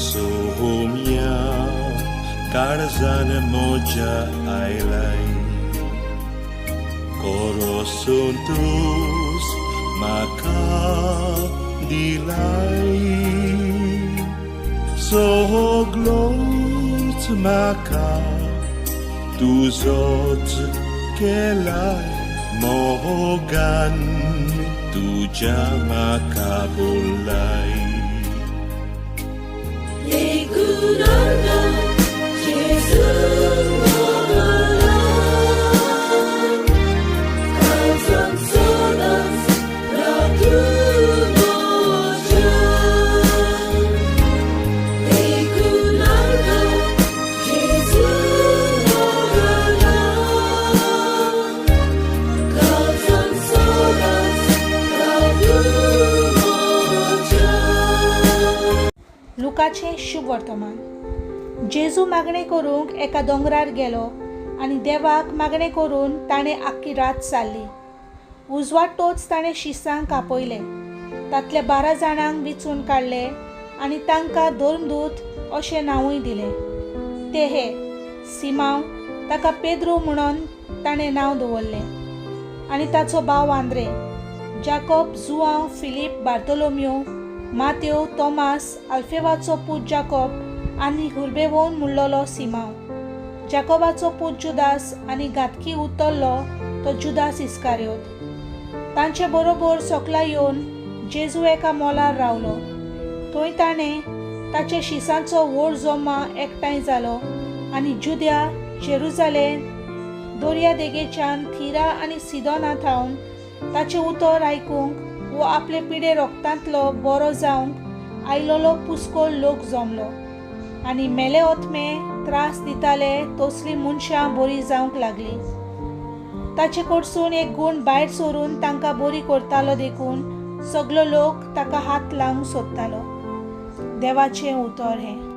सोम्या काळजान म्हज्या आयलाय कोरो संतोस म्हाका दिलाय सगलोच म्हाका तुजोच केलाय मोगान तुज्या म्हाका बोलाय. Ikunarga Jesus mogalan Kalsan sodas Ratu mojan Ikunarga Jesus mogalan Kalsan sodas Ratu mojan. लुकाचें शुभ वर्तमान. जेजू मागणें करूंक एका दोंगरार गेलो आनी देवाक मागणें करून ताणें आख्खी रात सारली. उजवाडटोच ताणें शिसांक आपयले, तांतल्या 12 जाणांक विंचून काडले आनी तांकां धर्मदूत अशें नांवूय दिलें. ते हे: सिमांव, ताका पेद्रू म्हणून ताणें नांव दवरलें, आनी ताचो भाव आंद्रे, जाकोब, जुआंव, फिलीप, बार्तोलोमियो, मातेव, तोमास, आल्फेवाचो पूत जाकोब आनी हुर्बेवोन म्हणलोलो सिमांव, जाकोबाचो पूत जुदास आनी घातकी उतरलो तो जुदास इस्कारियोत. तांचे बरोबर सोकला येवन जेजू एका मोलार रावलो. थंय ताणें ताचे शिसांचो व्हड जमा एकठांय जालो आनी जुद्या, जेरुजालेम, दर्या देगेच्यान थिरा आनी सिदोना थावन ताचें उतर आयकूंक वो आपले पिडे रोगतांतलो बरो जावंक आयलोलो पुस्कोल लोक जमलो आनी मेले ओतमे त्रास दिताले तसलीं मनशां बरीं जावंक लागलीं. ताचे कडसून एक गूण भायर सरून तांकां बरी करतालो देखून सगलो लोक ताका हात लावंक सोदतालो. देवाचें उतर हें.